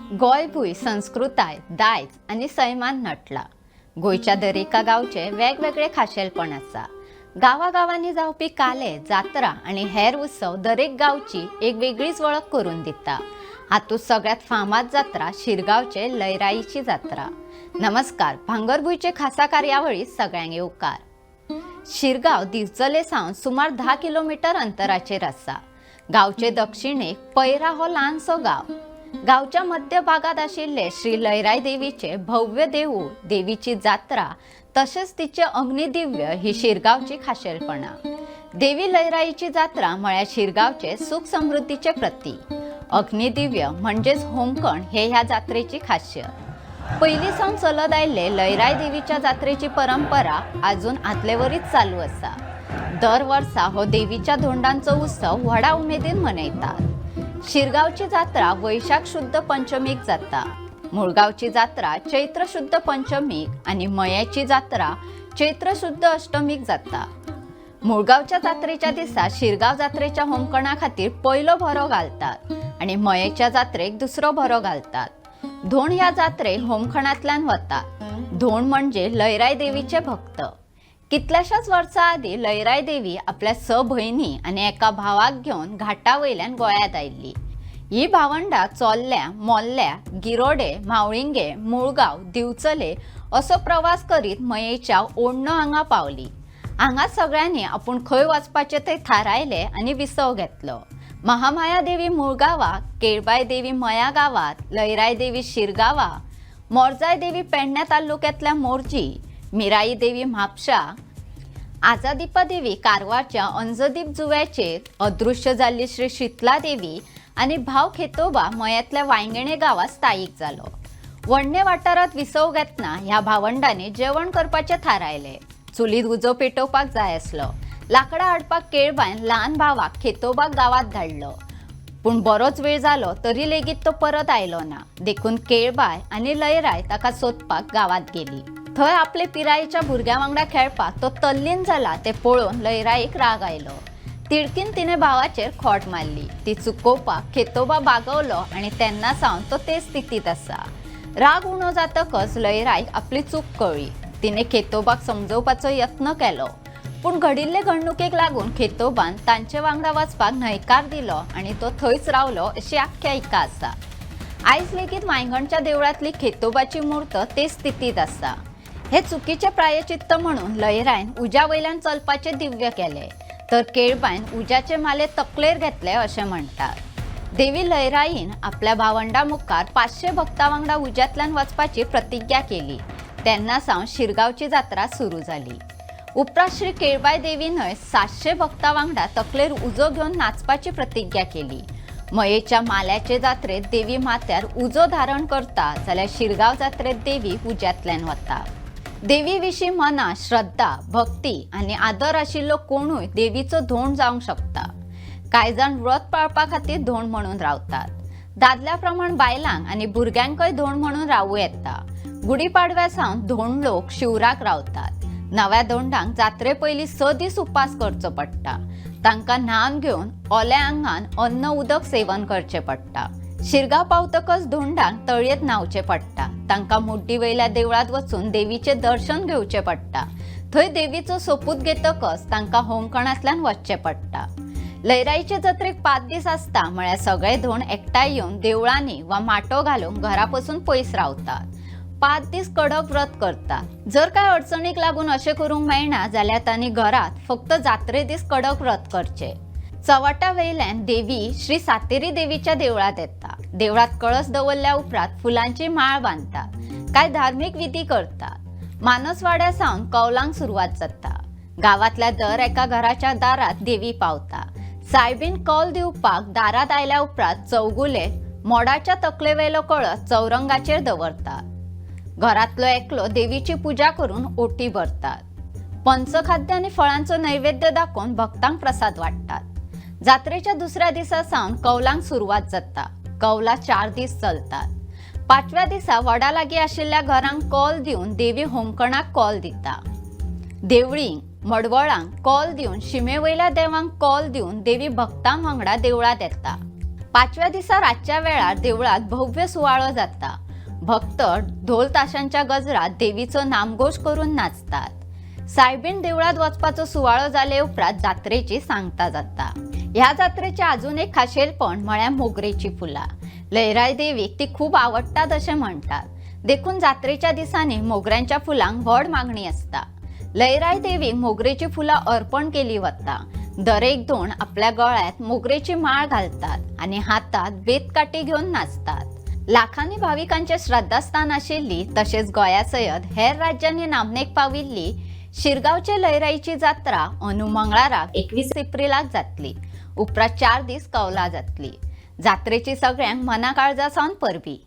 गोंयभूंय संस्कृताय, दायज आनी सैमान नटला. गोंयच्या दरेका गांवचे वेगवेगळे खाशेलपण आसा. गांवागांवांनी जावपी काले, जात्रा आनी हेर उत्सव दरेक गांवची एक वेगळीच वळख करून दिता. हातूंत सगळ्यांत फामाद जात्रा शिरगांवचे लयराईची जात्रा. नमस्कार, भांगरभूंयचे खासा कार्यावळीत सगळ्यांक येवकार. शिरगांव दिवचले सावन सुमार 10 किलोमीटर अंतराचेर आसा. गांवचे दक्षिणेक पैरा हो ल्हानसो गांव. गांवच्या मध्य भागात आशिल्ले श्री लयराई देवीचे भव्य देवूळ, देवीची जात्रा तशेंच तिचे अग्निदिव्य ही शिरगांवची खाशेलपणां. देवी लयराईची जात्रा म्हळ्यार शिरगांवचे सुख समृद्धीचे प्रतीक. अग्निदिव्य म्हणजेच होमखण हे ह्या जात्रेची खासियत. पयलीं सावन चलत आयिल्ले लयराई देवीच्या जात्रेची परंपरा अजून आदले वरीच चालू आसा. दर वर्सा हो देवीच्या धोंडांचो उत्सव व्हडा उमेदीन मनयतात. शिरगांवची जात्रा वैशाख शुद्ध पंचमीक जाता. मुळगांवची जात्रा चैत्र शुद्ध पंचमीक आनी मयाची जात्रा चैत्र शुद्ध अष्टमीक जाता. मुळगांवच्या जात्रेच्या दिसा शिरगांव जात्रेच्या होमखणा खातीर पयलो भरो घालतात आनी मयेच्या जात्रेक दुसरो भरो घालतात. धोंड ह्या जात्रेक होमखणांतल्यान वतात. धोंड म्हणजे लयराई देवीचे भक्त. कितल्याशाच वर्सां आदीं लयराई देवी आपल्या स भयणी आनी एका भावाक घेवन घाटा वयल्यान गोंयांत आयिल्ली. ही भावंडां चोल्ल्या, मोल्ल्या, गिरोडे, मावळिंगे, मुळगांव, दिवचले असो प्रवास करीत मयेच्या ओडणो हांगा पावली. हांगा सगळ्यांनी आपूण खंय वचपाचें तें थारायलें आनी विसव घेतलो. महामाया देवी मुळगांवाक, केळबाय देवी मया गांवांत, लयराई देवी शिरगांवा, मोरजाय देवी पेडण्या तालुक्यांतल्या मोरजी, मिराई देवी म्हापशा, आजादीपा देवी कारवारच्या अंजदीप जुव्याचेर, अदृश्य जाल्ली श्री शीतला देवी आनी भाव खेतोबा मयांतल्या वांयगणे गांवांत स्थायीक जालो. वडणे वाठारांत विसव घेतना ह्या भावंडांनी जेवण करपाचें थारायलें. चुलीत उजो पेटोवपाक जाय आसलो. लांकडां हाडपाक केळबायन ल्हान भावाक खेतोबाक गांवांत धाडलो. पूण बरोच वेळ जालो तरी लेगीत तो परत आयलो ना. देखून केळबाय आनी लयराय ताका सोदपाक गांवांत गेली. थंय आपले पिरायेच्या भुरग्यां वांगडा खेळपाक तो तल्लीन जाला तें पळोवन लयराईक राग आयलो. तिडकीन तिणें भावाचेर खोंट मारली. ती चुकोवपाक खेतोबा बागवलो आनी तेन्ना सावन तो ते स्थितींत आसा. राग उणो जातकच लयराईक आपली चूक कळ्ळी. तिणें खेतोबाक समजोवपाचो यत्न केलो. पूण घडिल्ले घडणुकेक लागून खेतोबान तांचे वांगडा वचपाक न्हयकार दिलो आनी तो थंयच रावलो अशी आख्यायिका आसा. आयज लेगीत वांयगणच्या देवळांतली खेतोबाची मूर्त ते स्थितींत आसा. हे चुकीचे प्रायचित्त म्हणून लयरायन उज्या वयल्यान चलपाचें दिव्य केलें, तर केळबायन उज्याचे माले तकलेर घेतले अशें म्हणटात. देवी लयराईन आपल्या भावंडा मुखार 500 भक्तां वांगडा उज्यांतल्यान वचपाची प्रतिज्ञा केली. तेन्ना सावन शिरगांवची जात्रा सुरू जाली. उपरांत श्री केळबाय देवीनय 700 भक्तां वांगडा तकलेर उजो घेवन नाचपाची प्रतिज्ञा केली. मयेच्या माल्याचे जात्रेत देवी माथ्यार उजो धारण करता, जाल्यार शिरगांव जात्रेत देवी उज्यांतल्यान वता. देवी विशीं मनात श्रद्धा, भक्ती आनी आदर आशिल्लो कोणूय देवीचो धोंड जावंक शकता. कांय जाण व्रत पाळपा खातीर धोंड म्हणून रावतात. दादल्या प्रमाण बायलांक आनी भुरग्यांकय धोंड म्हणून रावूं येता. गुढीपाडव्या सावन धोंड लोक शिवराक रावतात. नव्या धोंडांक जात्रे पयलीं 6 दीस उपास करचो पडटा. तांकां न्हावन घेवन ओल्या आंगान अन्न उदक सेवन करचें पडटा. शिरगांव पावतकच धोंडांक तळयेंत न्हांवचें पडटा. तांकां मुड्डी वयल्या देवळांत वचून देवीचें दर्शन घेवचें पडटा. थंय देवीचो सोपूत घेतकच तांकां होमखणांतल्यान वचचें पडटा. लयराईचे जात्रेक 5 दीस आसता म्हळ्यार सगळे धोंड एकठांय येवन देवळांनी वा माटो घालून घरा पसून पयस रावतात. 5 दीस कडक व्रत करतात. जर कांय अडचणीक लागून अशें करूंक मेळना जाल्यार तांणी घरांत फक्त जात्रे दीस कडक व्रत करचें. चवाटा वयल्यान देवी श्री सातेरी देवीच्या देवळांत येता. देवळांत कळस दवरल्या उपरांत फुलांची माळ बांदतात. कांय धार्मीक विधी करतात. मानसवाड्या सावन कौलांक सुरवात जाता. गांवांतल्या दर एका घराच्या दारांत देवी पावता. सायबीन कौल दिवपाक दारांत आयल्या उपरांत चौगुले मोडाच्या तकलेवेलो कळस चौरंगाचेर दवरतात. घरांतलो एकलो देवीची पुजा करून ओटी भरतात. पंचखाद्य आनी फळांचो नैवेद्य दाखोवन भक्तांक प्रसाद वाडटात. जात्रेच्या दुसऱ्या दिसा सावन कौलांक सुरवात जाता. कौलां 4 दीस चलतात. पांचव्या दिसा वडा लागीं आशिल्ल्या घरांक कौल दिवन देवी होमखणाक कौल दिता. देवळींक, मडवळांक कौल दिवन, शिमे वयल्या देवांक कौल दिवन देवी भक्तां वांगडा देवळांत येता. पांचव्या दिसा रातच्या वेळार देवळात भव्य सुवाळो जाता. भक्त ढोल ताशांच्या गजरात देवीचो नामघोश करून नाचतात. सायबीण देवळात वचपाचो सुवाळो जाले उपरांत जात्रेची सांगता जाता. ह्या जात्रेचें अजून एक खाशेलपण म्हळ्यार मोगरेची फुलां. लयराय देवीक ती खूब आवडटात अशें म्हणटात, देखून जात्रेच्या दिसांनी मोगऱ्यांच्या फुलांक व्हड मागणी आसता. लयराय देवीक मोगरेची फुलां अर्पण केली वता. दरेक धोण आपल्या गळ्यात मोगरेची माळ घालतात आनी हातात बेतकाठी घेवन नाचतात. लाखांनी भाविकांचे श्रद्धास्थान आशिल्ली तशेंच गोंया सयत हेर राज्यांनी नामनेक पाविल्ली शिरगांवचे लयराईची जात्रा अंदू मंगळाराक 21 एप्रिलाक जातली. उपरांत 4 दीस कौला जातली. जात्रेची सगळ्यांक मना काळजा सावन परबी.